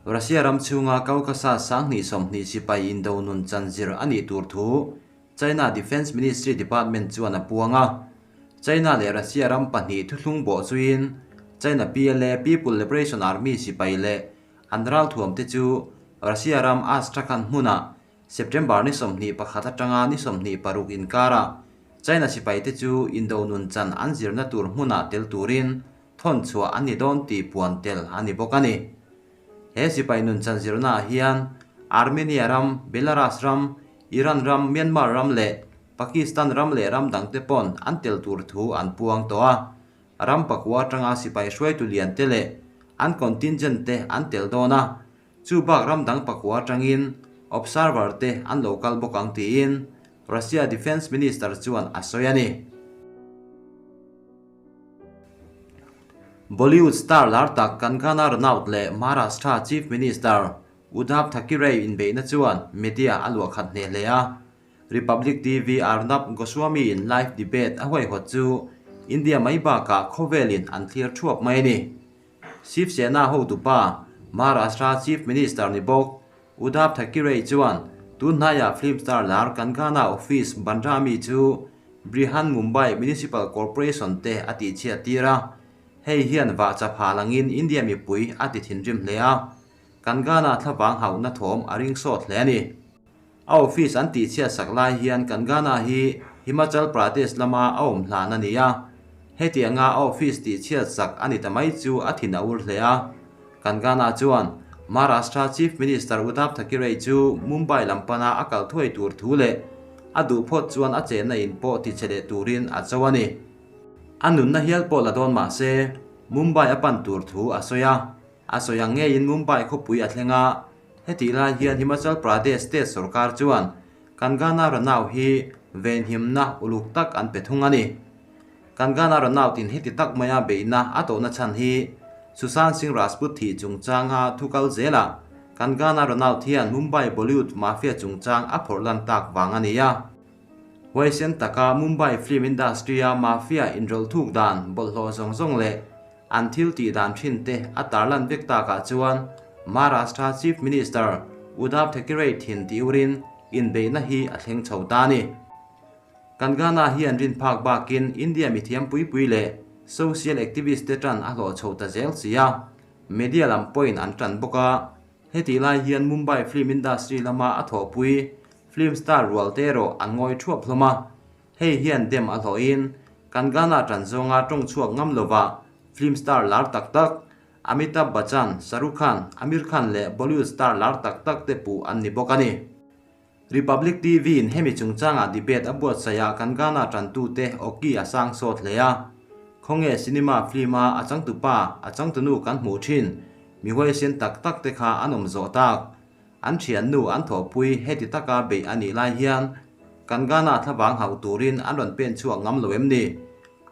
Russia ram chhunga Caucasus 2020 sipai indo nun chan zir a nih tur thu China Defence Ministry Department chuan a puang a. China leh Russia ram pahnih thuthlung bawh zuiin China PLA, People Liberation Army, sipai leh an ralthuam te chu Russia ram Astrakhan hmunah September ni 21 atanga ni 26 inkarah China sipai te chu indo nun chan an zirna tur hmunah tel turin thawn chhuah an ni dawn tih puan tel a ni bawk a ni. He sipai nun chan zirnaah hian Armenia ram, Belarus ram, Iran ram, Myanmar ram leh Pakistan ram leh ram dangte pawn an tel tur thu an puang tawh a. Ram pakua atanga sipai hruaitu lian te leh an contingent te an tel dawn a, chu bak ram dang pakua atangin observer te an lo kal bawk ang tiin Russia Defence Minister chuan a sawi a ni. Bollywood star lar tak Kangana Ranaut leh Maharashtra Chief Minister Uddhav Thackeray inbeihna chuan media a luah khat hneh hle a. Republic TV Arnab Goswami in live debate a huaihawt chu India mai bakah khawvelin an thlir thuap mai a ni. Shiv Sena hotupa Maharashtra Chief Minister ni bawk Uddhav Thackeray chuan tun hnaiah film star lar Kangana office Bandra mi chu Brihan Mumbai Municipal Corporation te a tihchhiat tir a, hei hian vah chapha langin India mipui a ti thinrim hle a, Kangana thlavang hauhna thawm a ring sawt hle a ni. A office an tihchhiat sak lai hian Kangana hi Himachal Pradesh lama a awm hlan a ni a, hetianga a office tihchhiat sak a ni ta mai chu a thin a ur hle a. Kangana chuan Maharashtra Chief Minister Uddhav Thackeray chu Mumbai lam pana a kal thuai tur thu leh a duh phawt chuan a chenna in pawh ti che leh turin a cho a ni. A nunna hial pawh la dawn mah se, Mumbai a pan tur thu a sawi a. A sawi ang ngeiin Mumbai khawpui a thleng a, hetih lai hian Himachal Pradesh state sorkar chuan Kangana Ranaut hi venhimna uluk tak an pe thung a ni. Kangana Ranaut in heti tak maia beihna a tawhna chhan hi Sushant Singh Rajput thih chungchanga thu kal zelah Kangana Ranaut hian Mumbai Bollywood mafia chungchang a phawrh lan tak vang a ni a. Huaisen taka Mumbai film industry-a mafia inrawlh thuk dan bawlhhlawh zawng zawng leh an thil tih dan thin te a tarlan vek takah chuan Maharashtra Chief Minister Uddhav Thackeray thin tih urin inbeihna hi a thleng chho ta a ni. Kangana hian rin phak bakin India mithiam pui pui leh social activist te tan a hlawh chho ta zel si a, media lam pawhin an tan bawk a. Hetih lai hian Mumbai film industry lama a thawhpui film star rual te erawh an ngawi thuap hlawm a. Hei hian dem a hlawhin Kangana tan zawnga tawng chhuak ngam lova film star lar tak tak Amitabh Bachchan, Shahrukh Khan, Aamir Khan leh Bollywood star lar tak tak te puh an ni bawk a ni. Republic TV in hemi chungchangah debate a buatsaih ah Kangana tantute awki a sang sawt hle a. Khawnge cinema film a a changtupa, a changtunu kan hmuh thin, mi huaisen tak tak te kha an awm zawh tak. An thiannu an thawhpui heti taka beih a nih lai hian Kangana thlavang hauh turin an rawn pen chhuak ngam lo em ni?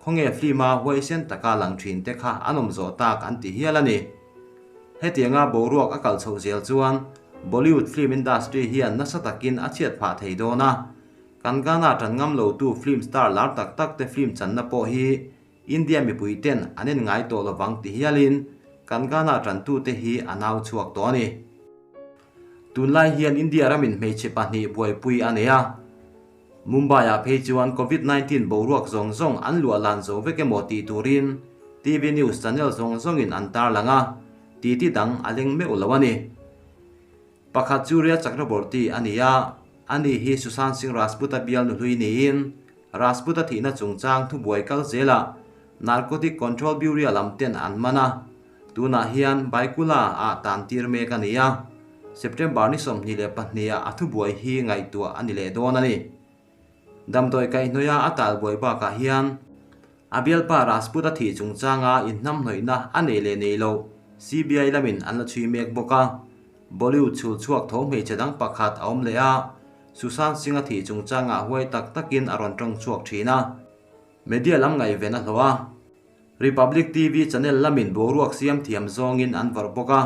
Khawnge film a huaisen taka lang thin te kha an awm zawh tak an ti hial a ni. Hetianga boruak a kal chhoh zel chuan Bollywood film industry hian nasa takin a chhiat phah thei dawn a, Kangana tan ngam lotu film star lar tak tak te film channa pawh hi India mipui ten an en ngai tawh lovang ti hialin Kangana tantute hi a nau chhuak tawh a ni. Tunlai hian India ramin hmeichhe pahnih buaipui a nei a, Mumbai-ah phei chuan Covid 19 boruak zawng zawng an luah lan zo vek emaw tih turin TV news channel zawng zawngin an tarlang a, titi dang a leng meuh lo a ni. Pakhat chu Rhea Chakraborty a ni a, ani hi Sushant Singh Rajput-a bial nuhlui niin Rajput-a thihna chungchang thubuai kal zelah Narcotic Control Bureau lam ten an man a, Tunah hian Baikula-ah tan tir mek a ni a, September ni 22 ah a thubuai hi ngaihtuah a ni leh dawn a ni. Damdawi kaihhnawih-a a talbuai bakah hian a bialpa Rajput-a thih chungchanga inhnamhnawihna a nei leh nei loh CBI lamin an la chhui mek bawk a. Bollywood chhul chhuak tho hmeichhe dang pakhat a awm leh a, Sushant Singh-a thih chungchangah huai tak takin a rawn tawng chhuak thin a. Media lam ngaihven a hlawh a. Republic TV channel lamin boruak siam thiam zawngin an vawrh bawk a,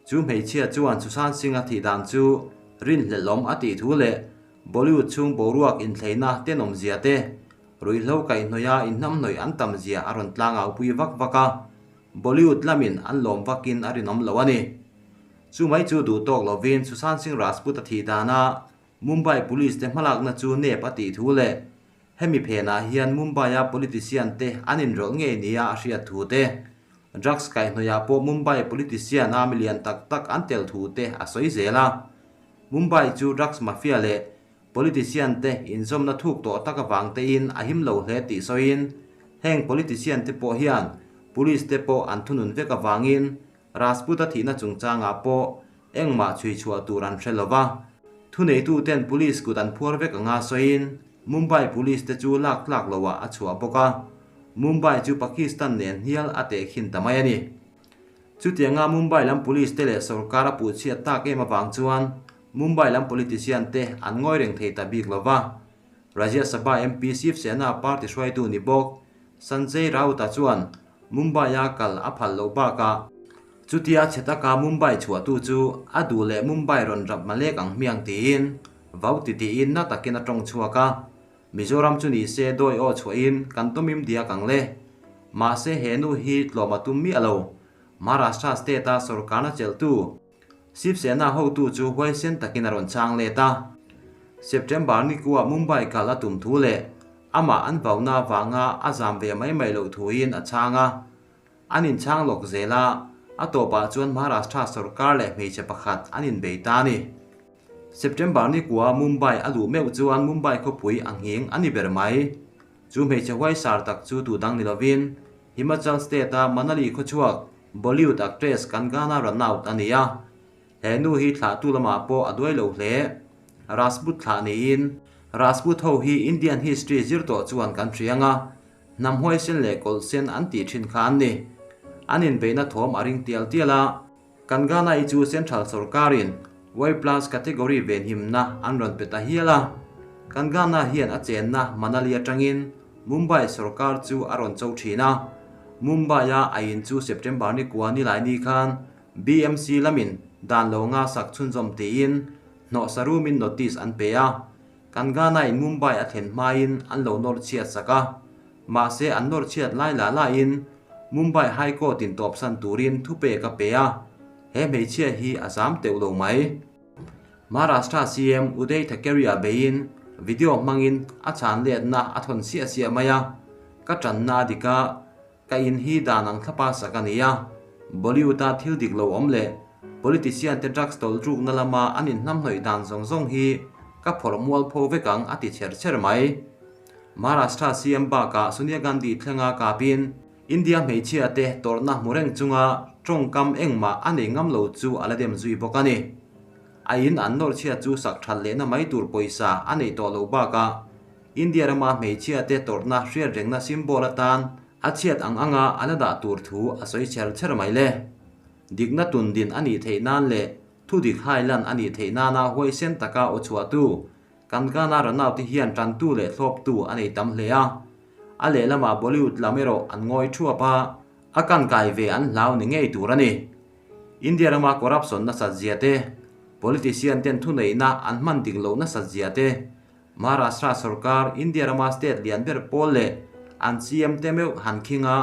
chu hmeichhia chuan Sushant Singh-a thih dan chu rinhlelhawm a tih thu leh Bollywood chhung boruak inthleina tenawmzia te, ruihhlo kaihhnawih-a inhnamhnawih an tamzia a rawn tlangau pui vak vak a, Bollywood lamin an lawm vakin a rinawm lo a ni. Chu mai chu duh tawk lovin Sushant Singh Rajput a thih dana Mumbai Police te hmalakna chu nep a tih thu leh hemi phenah hian Mumbai-a politician te an inrawlh ngei nia a hriat thu te, drugs kaihhnawihah pawh Mumbai politician a milian tak tak an tel thu te a sawi zel a. Mumbai chu drugs mafia leh Politician te inzawmna thuk tawh tak avang tein a him lo hle tih sawiin, heng politician te pawh hian police te pawh an thunun vek avangin Rajput-a thihna chungchangah pawh engmah chhui chhuah tur an hre lo va. Thuneituten police kut an phuar vek anga sawiin Mumbai police te chu lak tlak loah a chhuah bawk a, Mumbai chu Pakistan nen hnial a tehkhin ta mai a ni. Chutianga Mumbai lam police te leh sorkar a puhchhiat tak em avang chuan Mumbai lam politician te an ngawi reng thei ta bik lo va, Rajya Sabha MP Shiv Sena party hruaitu ni bawk Sanjay Raut-a chuan Mumbai-a kal a phal loh bakah chutia chhe taka Mumbai chhuahtu chu a duh leh Mumbai rawn rap malek ang hmiang tiin vau titiin na takin a tawng chhuak a, Mizoram chu ni se dawi aw chhuahin kan tawmim diak ang le. Mahse he nu hi tlawm a tum miah lo. Maharashtra state-a sorkarna chelhtu Shiv Sena hotu chu huaisen takin a rawn chang let a. September nikuah Mumbai kal a tum thu leh amah an vauna avanga a zam ve mai mai loh thuin a chhang a. An inchhang lawk zel a, a tawpah chuan Maharashtra sorkar leh hmeichhe pakhat an inbei ta a ni. September nikuah Mumbai a luh meuh chuan Mumbai khawpui a nghing a ni ber mai. Chu hmeichhe huaisar tak chu tu dang ni lovin Himachal State-a Manali khawchhuak Bollywood actress Kangana Ranaut a ni a. He nu hi thlahtu lamah pawh a duai lo hle. Rajput thlah niin Rajput ho hi Indian history zir tawh chuan kan hriang a, hnam huaisen leh kawlhsen an tih thin kha an ni. An inbeihna thawm a ring tial tial a. Kangana-i chu Central sorkarin Y plus category venhimna an rawn pe ta hial a. Kangana hian a chenna Manali atangin Mumbai sorkar chu a rawn cho thin a. Mumbai-a a in chu September ni kua nilai ni khan BMC lamin dan lo nga sak chhunzawm tiin hnawhsa rumin notice an pe a. Kangana-in Mumbai a thlen hmain an lo nawr chhiat sak a. Mahse an nawr chhiat lai lah lahin Mumbai High Court in tawpsan turin thupek a pe a, he hmeichhia hi a zam teuh lo mai. Maharashtra CM Uday Thackeray-a beiin video hmangin a chhan letna a thawn siah siah mai a, Ka tanna a dik a, ka in hi dan ang thlapa sak a ni a, Bollywood-a thil dik lo awm leh politician te drugs tawlh rukna lama an inhnamhnawih dan zawng zawng hi ka phawrh mualpho vek ang a ti chher chher mai. Maharashtra CM bakah Sonia Gandhi thlenga kapin India hmeichhia te tawrhna hmu reng chunga tawngkam engmah a nei ngam lo chu a la dem zui bawk a ni. A in an nawrchhia chu sak that lehna mai tur pawisa a neih tawh loh bakah India rama hmeichhia te tawrhna hriat rengna symbol atan a chhiat ang anga a la dah tur thu a sawi chher chher mai le. Dikna tun din a nih theih nan leh thudik hailan a nih theih nana huaisen taka aw chhuahtu Kan Ghana Ranaute hian tantu leh thlawptu a nei tam hle a, a lehlamah Bollywood lam erawh an ngawi thuap a, a kan kai ve an hlau ni ngei tur a ni. India rama corruption nasat zia te, politician ten thuneihna an hman dik loh nasat zia te, Maharashtra sorkar India rama state lian ber pawl leh an CM te meuh han khing a,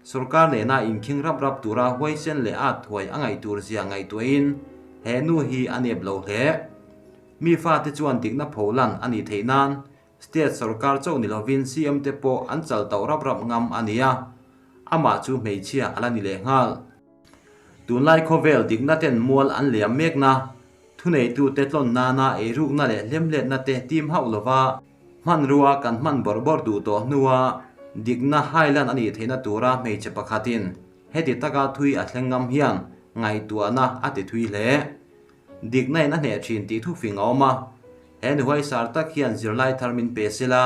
sorkar nena inkhing rap rap tura huaisen leh at thuai a ngaih tur zia ngaihtuahin he nu hi a nep lo hle. Mi fate chuan dikna pholan a nih theih nan state sorkar chauh ni lovin CM te pawh an chal tauh rap rap ngam a ni a, amah chu hmeichhia a la ni leh nghal. Tunlai khawvel dikna ten mual an liam mekna, thuneitute tlawn nana eirukna leh hlemhletna te tim hauh lova hmanrua kan hman bawrh bawrh duh tawh hnua dikna hailan a nih theihna tura hmeichhe pakhatin heti taka thui a thleng ngam hian ngaihtuahna a ti thui hle. Dikna in a hneh thin tih thufing a awm a, he nu huaisar tak hian zirlai thar min pe sela,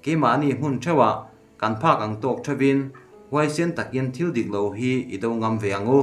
keimahni hmun theuhah kan phak ang tawk theuhin huaisen takin thil dik lo hi i do ngam ve ang u.